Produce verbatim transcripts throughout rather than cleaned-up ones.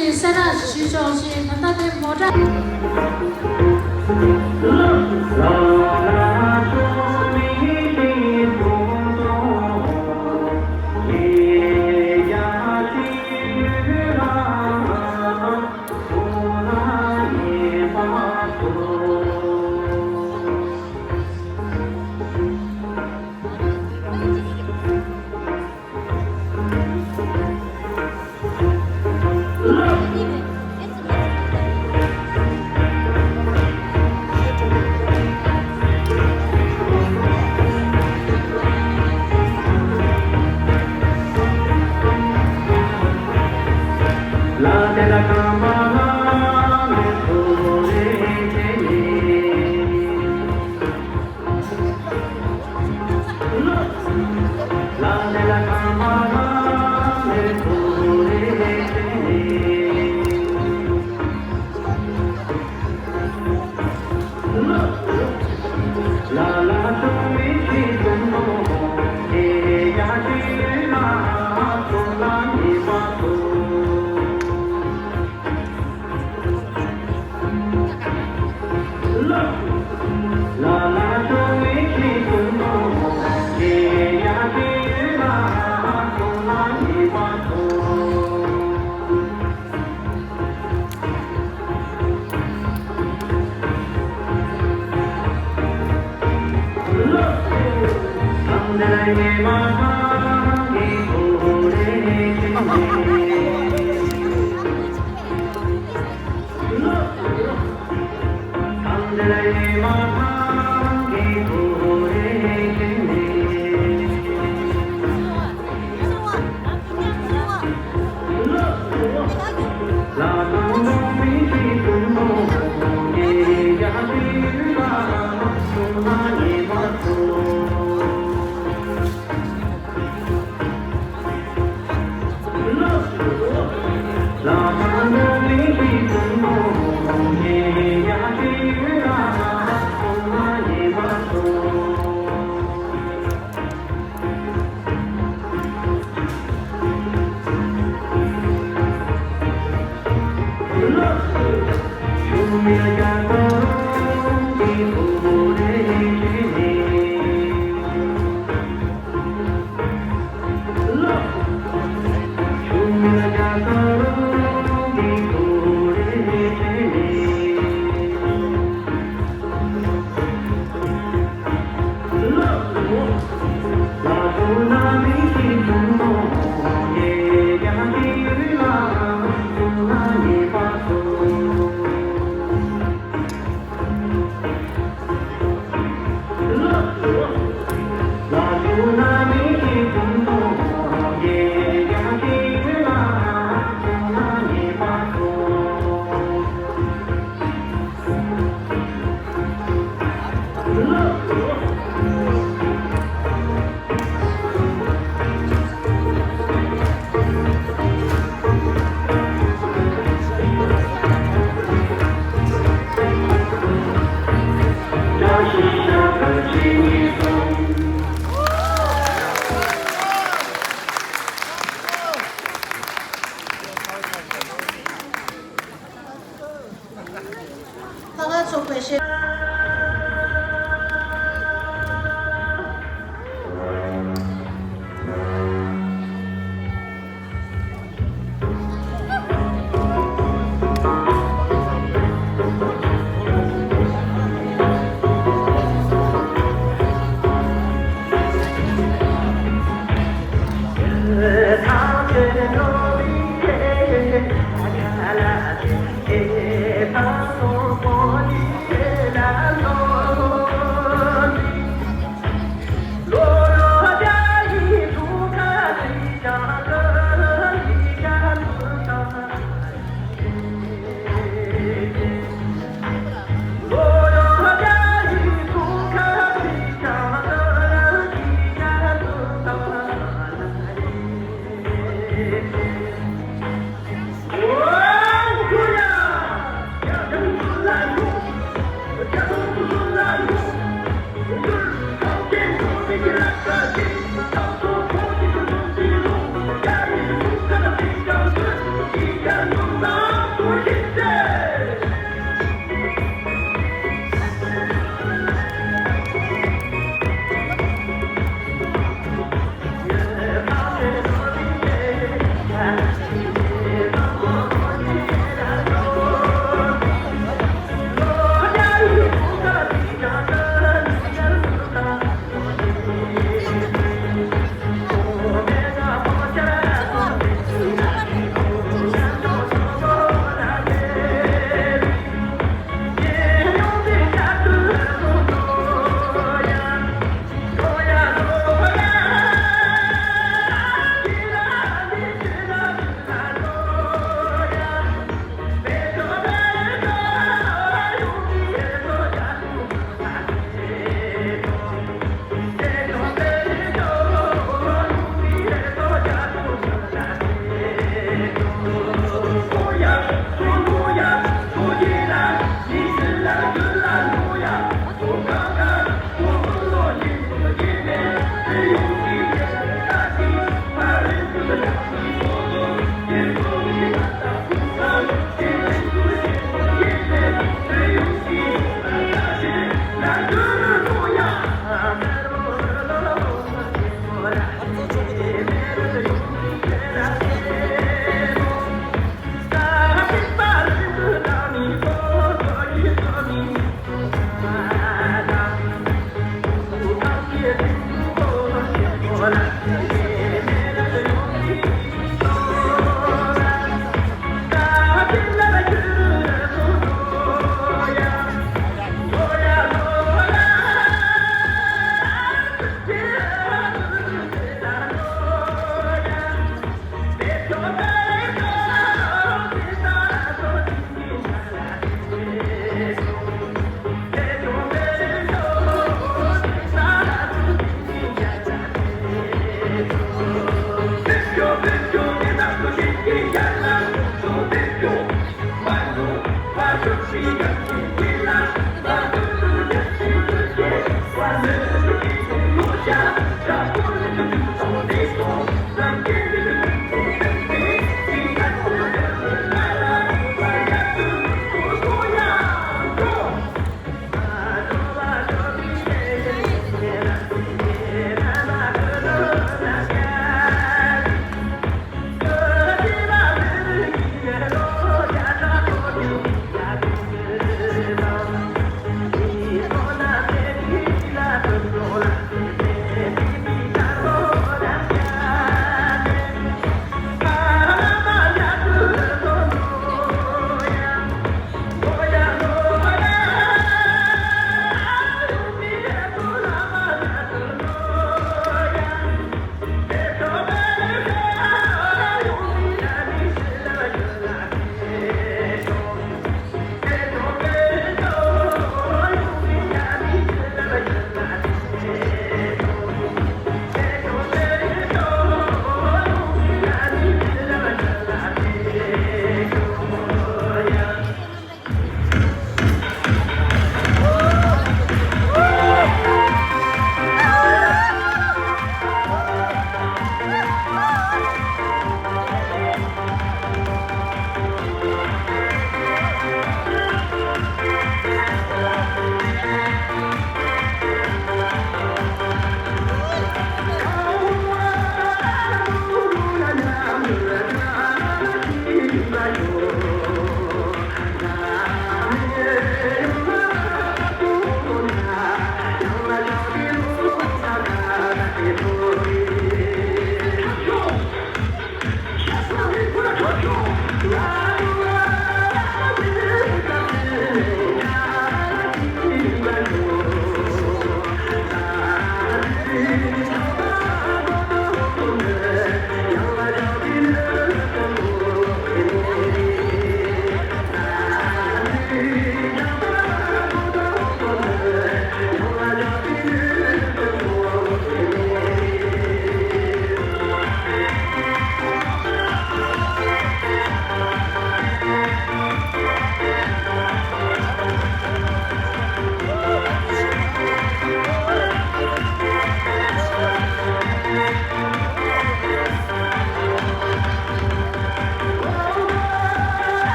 གསལ་བསྒྲགས་ཞུས་ཆོག་ཅིང་། ད་ལྟ་དེ་མོ་ཊ།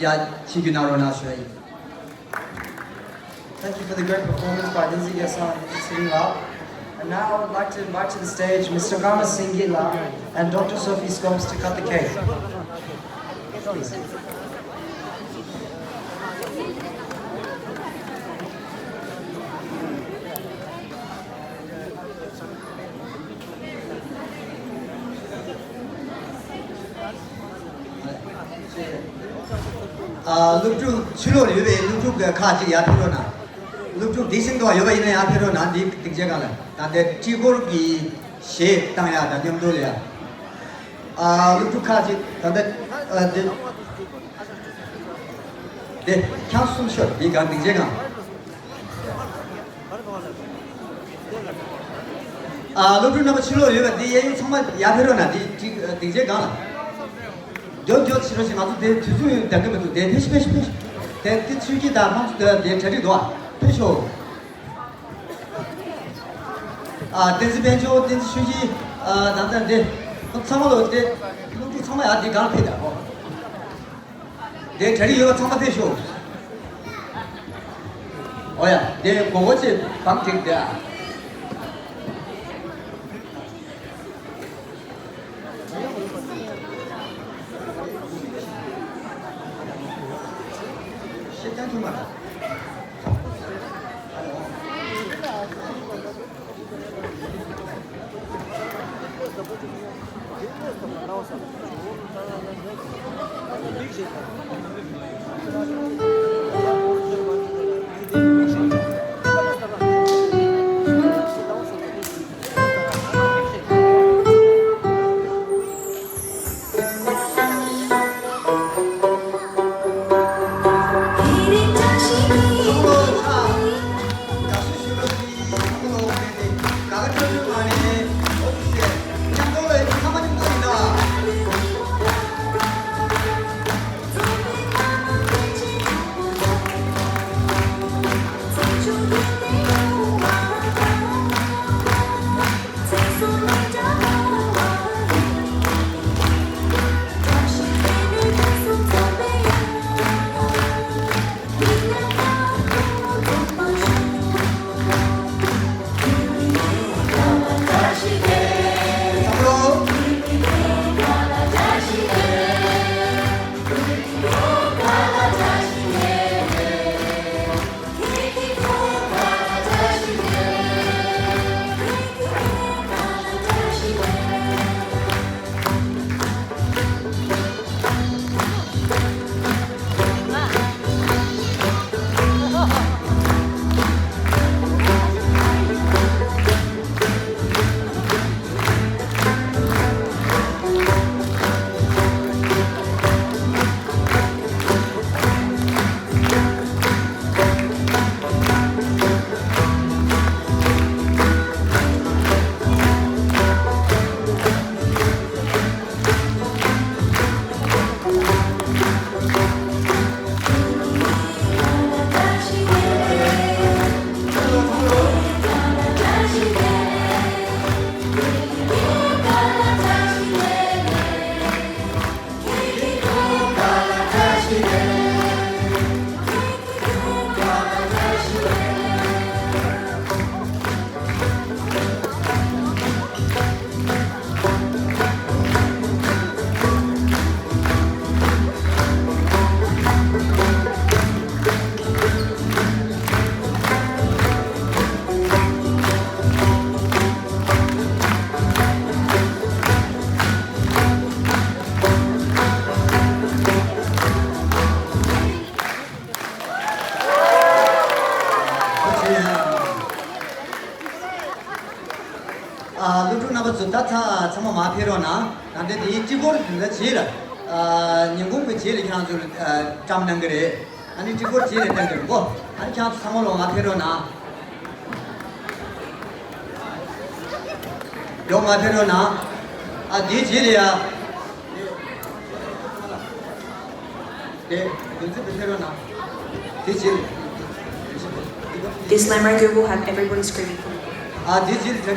བྱེད་རྒྱུ་གནང་རོགས་གནང་ཞུ་ཡ་ཡིན། Thank you for the great performance by Lindsay Gyaltsawng and Sitting Lal. And now I would like to invite to the stage Mister Karma Singh Gitla and Doctor Sophie Scopes to cut the cake. ཨ། སློབ་ཕྲུག་ཕྱི་ལོགས་ཡོད་པའི་སློབ་ཕྲུག་གི་ཁག་ཅིག་ཡར་ཕེབས་རོགས་གནང་། སློབ་ཕྲུག་འདི་ཟིན་ཐོག་ཡོད་པ་ཡིན་ན་ཡར་ཕེབས་རོགས་གནང་། འདི་སྡིངས་ཆའི་སྒང་ལ། ད་ལྟའི་སྤྲི་གོར་གྱི་གཞས་བཏང་ཡ་དང་མཉམ་དུ་ལ་ཡ། ཨ། སློབ་ཕྲུག་ཁག་ཅིག་ད་ལྟ་ཨ། འདི་འདི་ཁྱང་གསུམ་ཤོར། འདི་སྒང་སྡིངས་ཆའི་སྒང་། ཨ། སློབ་ཕྲུག་རྣམ་པ་ཕྱི་ལོགས་ཡོད་པ་འདི་གཡས་གཡོན་ཚང་མ་ཡར་ཕེབས་རོགས་གནང་། འདི་སྡིངས་ཆའི་སྒང་ལ། མགྱོགས་མགྱོགས་བྱེད་རོགས་བྱེད། ང་ཚོ་འདིར་དུས་ཚོད་འདང་གི་མི་འདུག་འདིར་ཕེབས་ཤོག་ཕེབས་ཤོག་ཕེབས་ཤོག་དེ་དེ་ཆོས་སྐྱིད་དང་དམངས་གཙོ་དེ་གྲ་སྒྲིག་འདུག་ཨ། ཕེབས་ཤོག་ཨ། བསྟན་འཛིན་དཔལ་འབྱོར། བསྟན་འཛིན་ཆོས་སྐྱིད། ཨ། ད་ལྟ་འདི་ཚང་མ་ལོ་དེ་སློབ་ཕྲུག་ཚང་མ་ཡར་འདི་སྒང་ཕེབས་དང་གོ། དེ་གྲ་སྒྲིག་ཡོད་པ་ཚང་མ་ཕེབས་ཤོག་འོ་ཡ། དེ་མགོ་སྐོར་ཅིག་བང་བསྒྲིགས་དེ་ཨ། ཤེས་ཀྱང་ཐུབ་མ་རེད། ཨ། སློབ་ཕྲུག་རྣམ་པ་ཚོ་ད་ཚ་ཚང་མ་མར་ཕེབས་རོགས་གནང་། ད་ལྟ་དེའི་སྤྲི་གོར་དེ་འདྲ་རྗེས་ལ། ཨ། ཉིན་གུང་གི་རྗེས་ལ་ཁྱེད་རང་ཚོ་ཨ། བཀྲམ་གནང་གི་རེད། ཨ་ནི་སྤྲི་གོར་རྗེས་ལ་གནང་གི་རེད་གོ། ཨ་ནི་ཁྱེད་རང་ཚོ་ཚང་མ་ལོག་མར་ཕེབས་རོགས་གནང་། ལོག་མར་ཕེབས་རོགས་གནང་། ཨ། དེའི་རྗེས་ལ་ཡ། དེ་དེ་ཚོ་དེ་ཕེབས་རོགས་གནང་། དེ་རྗེས་ལ། This line marker will have everybody screaming. ཨ། དེ་རྗེས་ལ་དེ།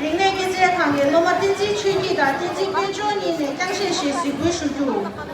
རིག་གནས་སྐྱེད་ཚལ་ཁང་གི་ སློབ་མ་བསྟན་འཛིན་ཆོས་སྐྱིད་དང་བསྟན་འཛིན་དཔལ་འབྱོར་གཉིས་ནས་རྐྱང་གཞས་ཤིག་གཟིགས་འབུལ་ཞུ་རྒྱུ།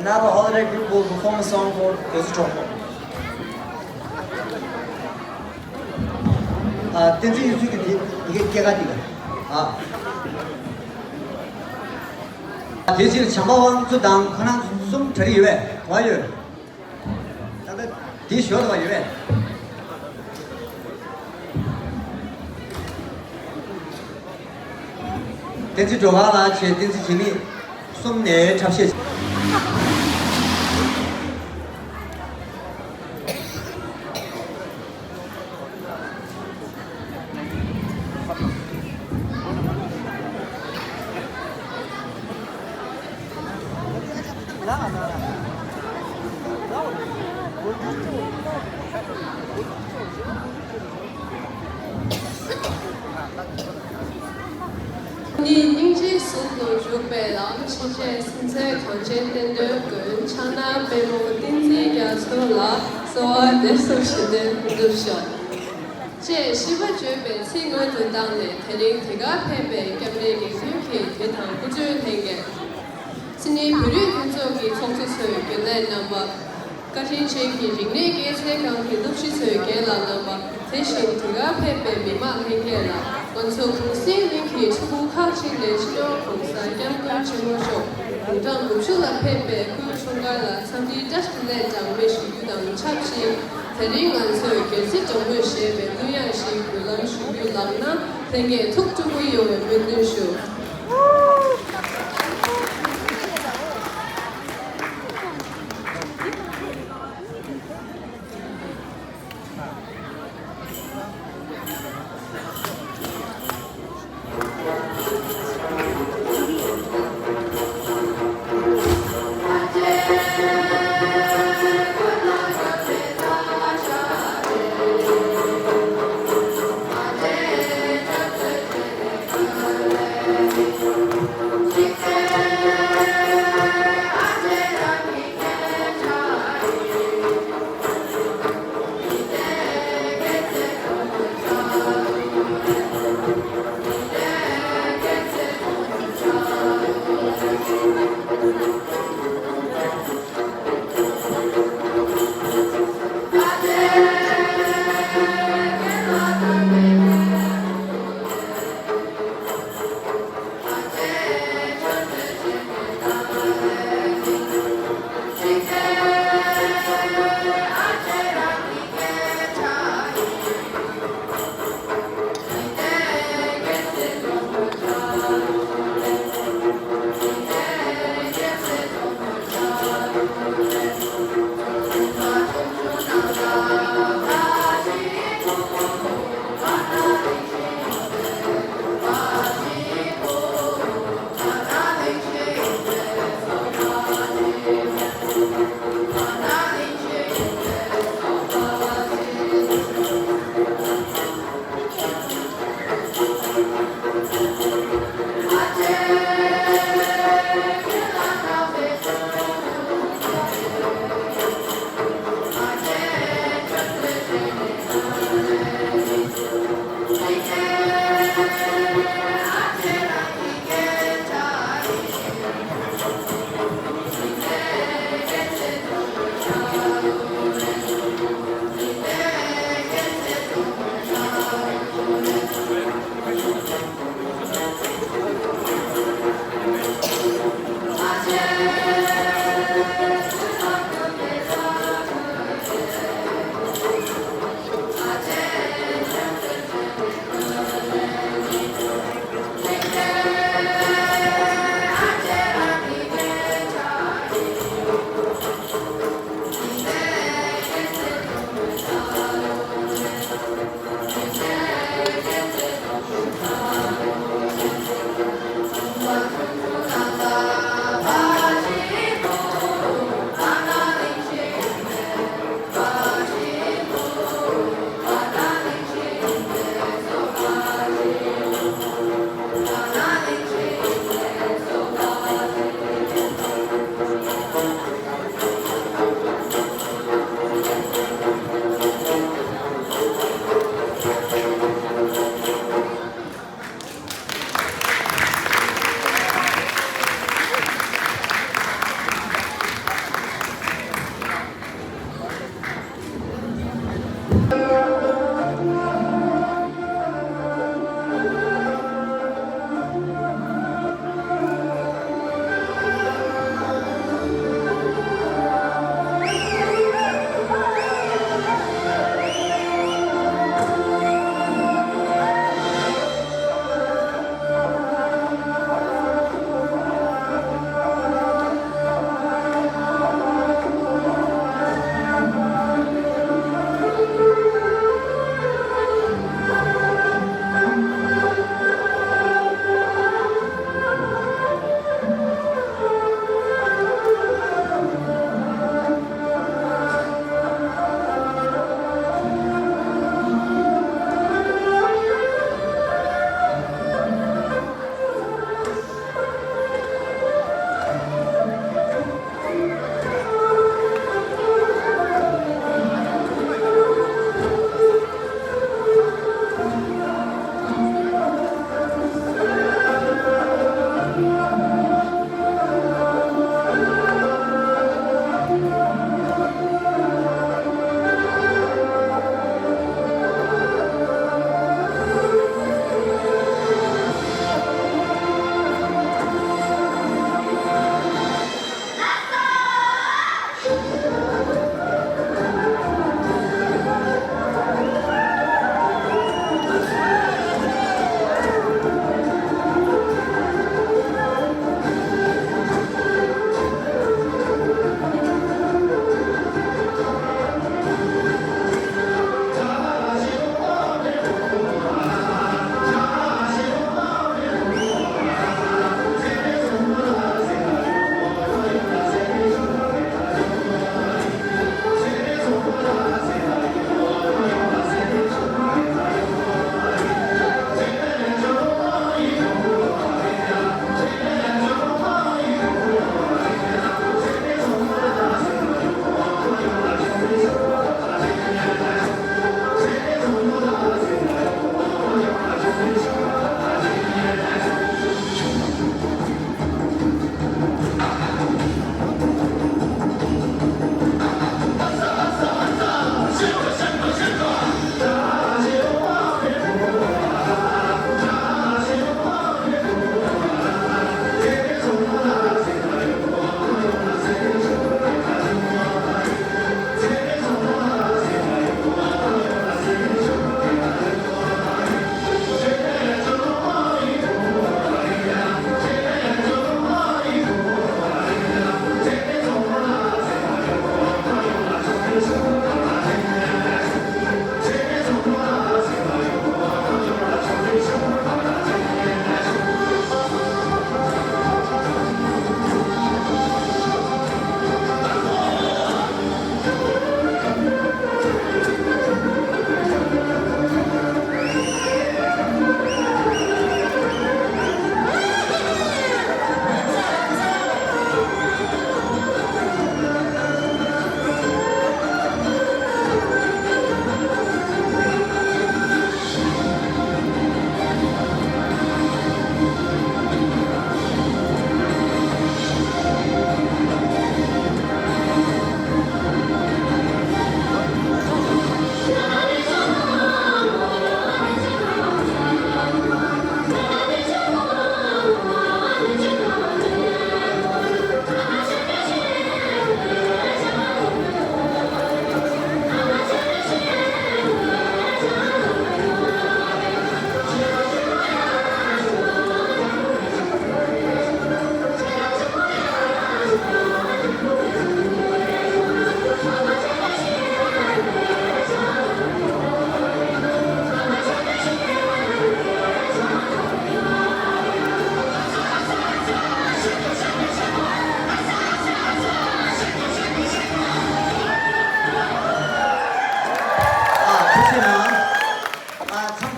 Another holiday group will perform a song called Gozu Chokpo. ཨ། བསྟན་འཛིན་ཡུལ་ཚོའི་གི་དེ་དེ་གའི་སྐྱེས་སྐར་དེ་ག་ཨ། དེ་ཕྱིར་བྱམས་པ་དབང་ཚོ་དང་ཁོ་རང་གསུམ་གྲ་སྒྲིག་ཡོད་པས། ག་པར་ཡོད། ད་ལྟ་དེ་ཞོར་དུ་བ་ཡོད་པས། བསྟན་འཛིན་སྒྲོལ་དཀར་ལགས་བྱས། བསྟན་འཛིན་འཇིགས་མེད་གསུམ་ནས་འཁྲབ་གཞས། ཉིད་སྙིང་རྗེའི་ཟུར་དུ་བཞུགས་པའི་ལམ་ཕྱིན་ཆད་སེམས་ཅན་གངས་ཅན་བསྟན་དོན་ཀུན་ཕྱག་ན་པདྨོ་བསྟན་འཛིན་རྒྱ་མཚོ་ལ་གསོལ་བ་འདེབས་སོ་ཞེས་ནས་ཕུར་འདུག་ཤོག་ཅེས་ཞིབ་པ་བརྗོད་པའི་ཚིག་སྔོན་དུ་བཏང་ནས། དེ་རིང་དེ་གར་ཕེབས་པའི་སྐྱབས་གནས་དགེ་འདུན་གྱིས་དེ་དང་སྐུ་མགྲོན་ལྷན་རྒྱས། སིད་ནི་བོད་རིགས་མཐུན་ཚོགས་ཀྱི་ཚོགས་གཙོ་ཚོའི་རྒྱུན་ལས་རྣམ་པ། བཀའ་དྲིན་ཅན་གྱི་རིག་གནས་སྐྱེད་ཚལ་ཁང་གི་སློབ་སྤྱི་ཚོའི་རྒན་ལགས་རྣམ་པ། དེ་བཞིན་དེ་གར་ཕེབས་པའི་མི་མང་ལྷན་རྒྱས་ལ། ང་ཚོ་གུང་སེང་གླིང་གི་ཆུ་ཁུངས་ཁག་ཅིག་ནས་སྤྱི་ནོར་༸གོང་ས་༸སྐྱབས་མགོན་ཆེན་པོ་མཆོག་དགུང་གྲངས་དགུ་བཅུ་ལ་ཕེབས་པའི་སྐུའི་འཁྲུངས་སྐར་ལ་འཚམས་འདྲིའི་བཀྲ་ཤིས་བདེ་ལེགས་གྲངས་མེད་ཞུ་རྒྱུ་དང་ཆབས་ཅིག་དེ་རིང་ང་ཚོས་སྒེར་རྩེ་འབྲོག་མོས་ཞེས་པའི་གླུ་དབྱངས་ཤིག་འབུལ་ལམ་ཞུ་རྒྱུ་ལགས་ན། ལྷན་རྒྱས་ཐུགས་སྤྲོ་པོ་ཡོང་བའི་སྨོན་འདུན་ཞུ།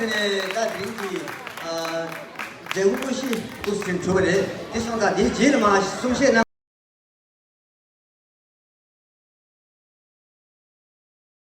ནས་ད་དེང་གི་ཨ་མཛད་སྒོ་དངོས་གཞི་འདུག་ཟིན་གྲུབ་པ་རེད། དེ་སོང་ཙང་དེའི་རྗེས་ལ་མ་གསུང་བཤད་གནང་